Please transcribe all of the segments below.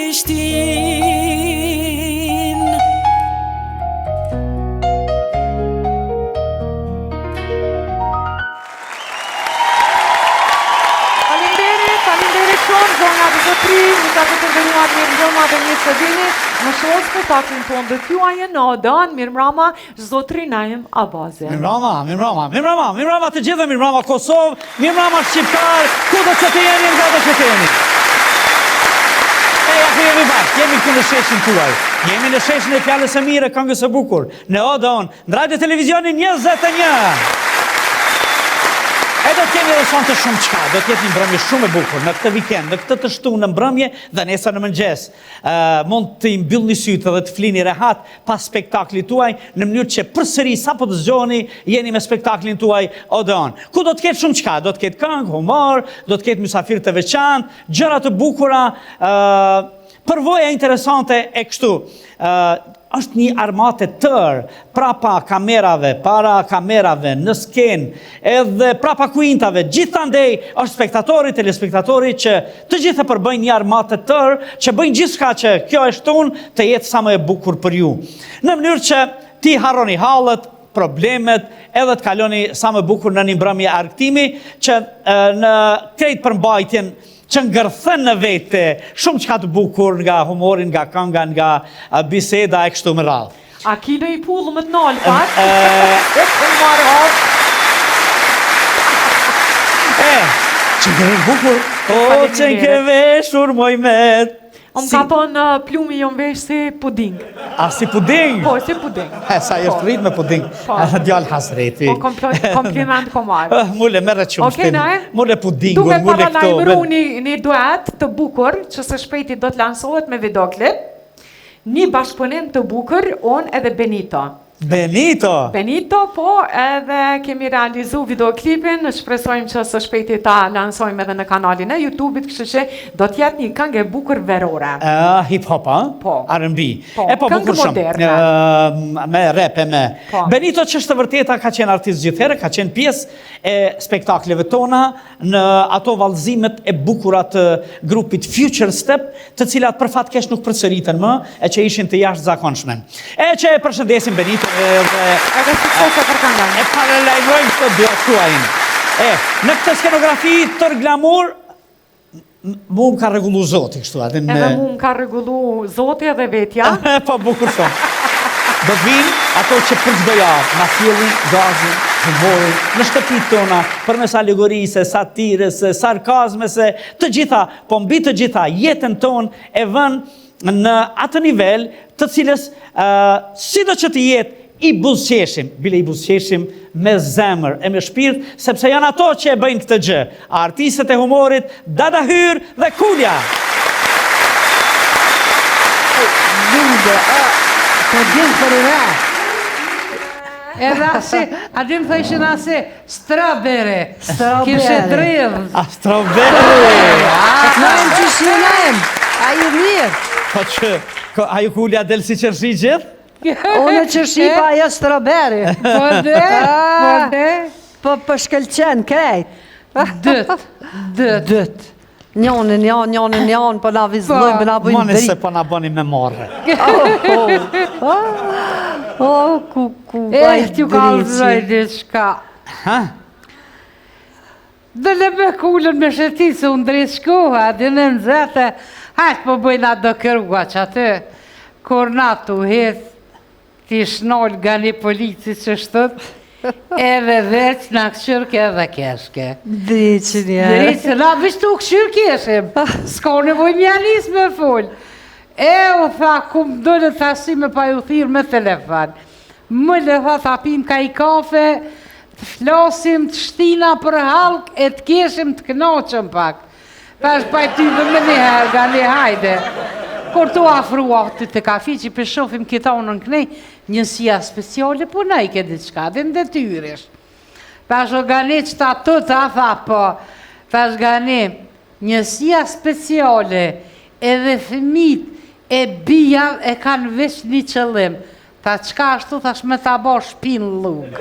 Prishtinë. Faleminderit, faleminderit shumë zonja dhe zotërinj, mysafirë të nderuar mirëmbrëma dhe mirë se vini në show spektaklin tonë dhe tuajin në Odeon, mirëmbrama, zotëri Naim Abazi. Mirëmbrama, mirëmbrama, mirëmbrama, mirëmbrama të gjithëve, mirëmbrama Kosovë, mirëmbrama Shqiptar, kudo që të jeni, ngado që të jeni. E, ja ku jemi bashkë, jemi këtu në sheshin tuaj, jemi në sheshin e fjalës së mirë, këngës së bukur, në Odeon, Në Radio Televizionin 21! E do të kemi edhe sonte shumë çka, do të jetë një mbrëmje shumë e bukur në këtë vikend, në këtë të shtunë në mbrëmje dhe nesër në mëngjes. Ë mund të i mbyllni sytë dhe të flini rehat pas spektaklit tuaj në mënyrë që përsëri sapo të zgjoheni jeni me spektaklin tuaj Odeon. Ku do të ketë shumë çka, do të ketë këngë, humor, do të ketë mysafirë të veçantë, gjëra të bukura, ë përvoja interesante e kështu. Ë është një armatë e tërë, prapa kamerave, para kamerave, në skenë, edhe prapa kuintave, gjithandej është spektatori, telespektatori që të gjithë e përbëjnë një armatë të tërë, që bëjnë gjithçka që kjo e shtunë të jetë sa më e bukur për ju. Në mënyrë që t'i harroni hallet, problemet, edhe të kaloni sa më bukur në një mbrëmje argëtimi, që në krejt përmbajtjen që ngërthen në vete shumë çka të bukur nga humori, nga kënga, nga biseda e kështu me radhë. A ki në i pullë më të nalë pak? E të marrë hop. E, që ke bukur, o, që ke veshur, moj met. O më ka thonë uh, plumi jom vesh si puding. A si puding? Po, si puding. E, sa është po. rrit me puding. Po. Edhe djalë hasreti. Po, kompliment kom marrë. Eh, mule, merre qumështin. Okay, mule pudingun, mule këto. Duke paralajmëru një, një duet të bukur, që së shpejti do të lansohet me videoklip, një bashkëpunim të bukur, unë edhe Benito. Benito! Benito, po, edhe kemi realizu videoklipin, shpresojmë që së shpejti ta lansojmë edhe në kanalin e YouTube-it, kështu që do të jetë një këngë e bukur verore. Uh, hip hop, a? Po. R&B. Po, e po, këngë moderne. Uh, me rap e me. Po. Benito që është e vërteta ka qenë artist gjithherë, ka qenë pjesë e spektakleve tona, në ato vallëzimet e bukura të grupit Future Step, të cilat për fat keq nuk përsëriten më, e që ishin të jashtëzakonshme. E që e përshëndesim Benito edhe edhe suksese për këngën. E paralajmërojmë këtë duet tuajin. E, në këtë skenografi tërë glamur, Mu më ka rregullu zoti kështu atë në Edhe mu më ka rregullu zoti edhe vetja. Po bukur shumë. Do të vinë ato që për çdo javë na sjellin gazin, humorin në shtëpitë tona përmes alegorisë, satirës, sarkazmës, të gjitha, po mbi të gjitha jetën tonë e vënë në atë nivel të cilës uh, sido që të jetë I buzëqeshim, bile i buzëqeshim me zemër e me shpirt, sepse janë ato që e bëjnë këtë gjë. Artistët e humorit, Dada Hyr dhe Kulja. Lule, po din për re. Edhe asi, a din thëshin asi, strawberry. Strawberry. Kishe dredh. A strawberry. Najmë që shënajmë, a ju mirë. Po që, ajo Kulja del si qershi gjithë? Unë qershi pa ajo strawberry. Po dhe, po dhe. Po po shkëlqen krejt. Dyt, dyt. Dyt. Njoni, njon, njoni, njon, po na vizllojnë, po na bëjnë drit. Mani se po na bëni me marre. Oh, oh, oh, ku, ku, Eh, t'ju kallzoj diçka. Ha? Dole me Kulën me shetit se u ndreq koha, din e nxehtë, hajt po bëjna do kërua që aty, kur na tu hec, t'ish nal nga një polici qështut, edhe veç na kqyrke edhe keshke. Dreqin ja. Dreqin, na veç tu kqyr keshim, s'ka nevoj m'ja nis me fol. E u tha, ku më dole tashti me pa ju thirr me telefon. Më le tha ta pim ka i kafe, të flasim, të shtina për hallk e të keshim të knaqëm pak. Tash pa ty dhe me njëherë, nga një hajde. Kur tu afrua të të kafiqi, për shofim këta unë në knej, njësia speciale, po na i ke diçka, dhe në detyrish. Tash o gani që ta të ta tha, po, tash gani, njësia speciale edhe fëmijt e bija e kanë veç një qëllim, Tha çka ashtu thash me ta bo shpinë llugë.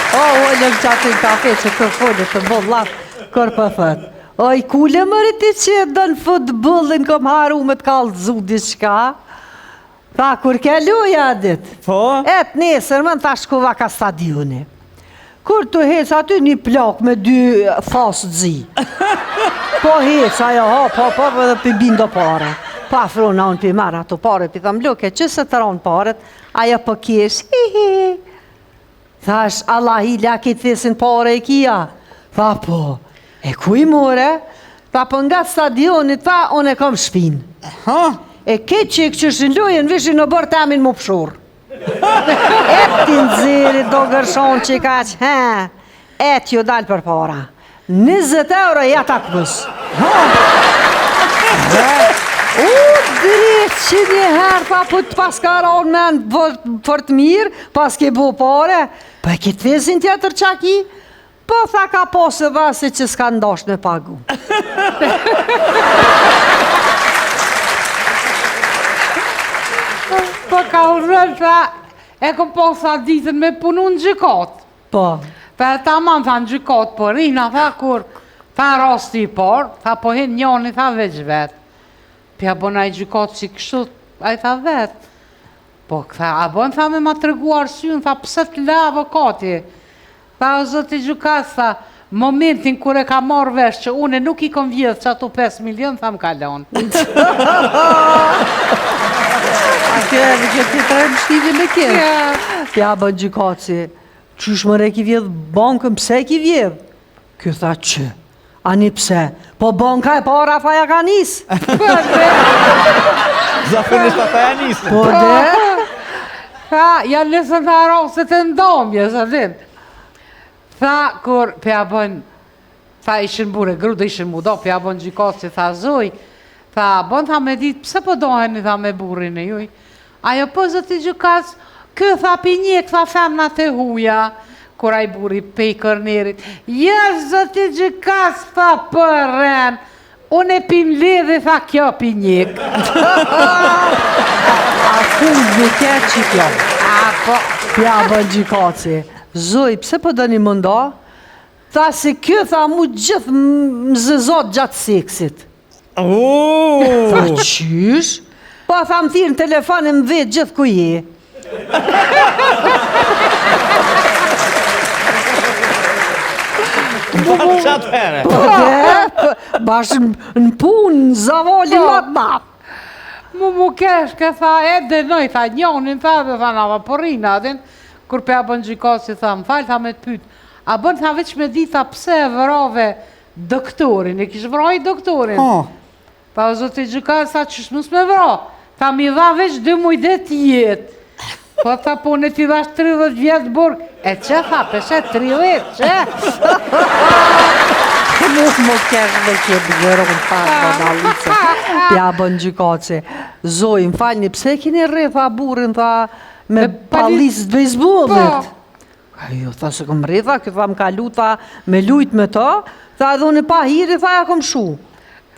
O, o, lëmë që aty në kafe që të folë të bo llaf, kër për po thët. Oj, kule mëre ti që e don futbollin, kom harru me të kallëzu diçka. Tha, kur ke loja a dit? Po? E të nesërmen, tha shkova ka stadioni. Kur të hec aty një plak me dy thasë të zi. Po hec, ajo, hop, hop, hop, edhe p'i bin do pare. Po afrona, unë p'i marr ato pare, p'i tham, loke, që se të ranë paret, ajo po kesh, hi, hi, hi. Thash, Allahi, la këtë thesin pare e kia. Tha, po, e ku i more? Tha, po nga stadioni, tha, unë e kam shpinë. Ha? E këtë që e këqyrshin lojën, vishin në bërë temin më pëshurë. E ti nxiri do gërshon që ka që, he, e t'ju dalë për para. 20 euro ja ta këpës. Ha? U, drejt që një herë, tha, po të pas ka ronë men për, për të mirë, pas ke bo pare, po e këtë thesin tjetër qa ki? Po, tha, ka pasë edhe se që s'ka ndasht me pagu. Po ka urrën, tha, e kom pas tha ditën me punu në gjykatë. Po. Tha, tamam, tha, në gjykatë, po rina, tha, kur, tha, rasti i parë, tha, po hin njoni, tha, veç vetë. Pja bon ai gjykatësi kështu, ai tha vetë. Po, tha, a bon, tha, me ma tregu arsyen, tha, pse të la avokati? Tha, o zoti gjykatës, tha, momentin kur e ka marrë vesh që une nuk i kom vjedhë që ato 5 milion, tha, më ka lonë. A kjo e ke ti të rëmë shtivi me kje? Ja bën gjykatësi, qysh more e ki vjedh bankën, pse e ki vjedh? Ky tha që, ani pse, po banka e para tha ja ka nis. Zakonisht ata ja nisin. Po de, Tha, ja nisën tha rastet e ndamjes, a din. Tha, kur pja bën, tha ishin burrë e gru dhe ishin mu do, pja bën gjykatësi, tha zoj, tha, bën tha me ditë, pse po doheni, tha me burrin e juj. Ajo po zoti gjykatës, ky tha pi njek, tha femnat e huja, kur ai burri pej kornerit, jo zoti gjykatës, tha po rren, unë e pi mledhi, tha kjo pi njek. A fundmi ke që kjo? A po, Ja bën gjykatësi. Zoj, pse po doni më nda? Tha se kjo tha mu gjithë më zezot gjatë seksit. Tha qysh? Po tha më thirë në telefon e më vetë gjithë ku je. Bash atëherë. Po dhe, po, bash në në punë, në zavolin Po. më të madh. Mu mu kesh, ke tha, e dënoj, tha, njonin, tha, dhe tha, nava, po rrina, adin, kur pe a bën gjykatësi, tha, më fal, tha, me të pyt, a bën, tha, veç me di, tha, pse e vrave doktorin, e kish vraj doktorin. Po. Tha, o zoti gjykatës, tha, qysh mos me vra, tha, mi dha veç dy muj ditë jetë. Po, tha, po, unë t'i dhash 30 vjet burg, e që, tha, peshe 30, që? Mu më kesh me këtë gërën pak badallice. Pja bën gjykatësi. Zoj, më falni, pse e keni rreh, tha burrin, tha, me Me pali- pallicë të bejsbollit? Po. Ajo, tha se kom rreh, tha, kjo tha më kalu, tha, me lujt me to, tha edhe unë pa hiri, tha, ja kom shu.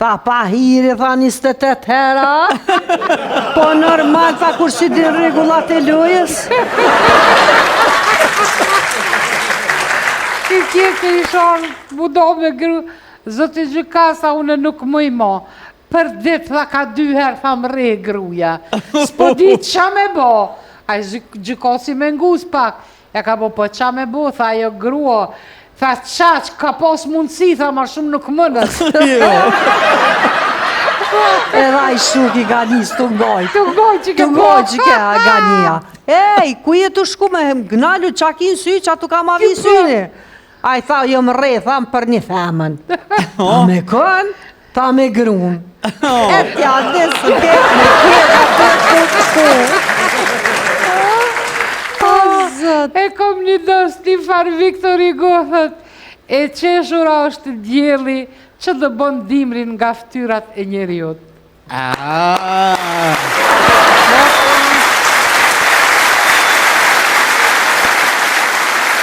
Tha, pa hiri, tha, 28 hera, po normal, tha, kur si din rregullat e lojës. Ti tjetër i shonë, mu do me gru, zoti gjykatës, tha, unë nuk muj mo. Për dit, tha, ka dy herë, tha, më rreh gruja. S'po di qa me bo. Ai gjykatësi me ngus pak. Ja ka bo, po qa me bo, tha, ajo grua. Tha, qaq, ka pas mundësi, tha, ma shumë nuk mënës. Edhe ai shuki ka nis të ngajt. Të ngajt që ke Të ngajt që ke gania. Ej, ku je të shku me gnalu qa ki në sy, qa tu ka ma vi syni? Ai tha, jo më rre, tha më për një femën. Tha me kën, tha me grun. E t'ja nisë ke me kjeta të të të O, Zot. E kom një dost një farë Victor Hugo, thot, e qeshura është dielli që dëbon dimrin nga ftyrat e njeriut. Ah.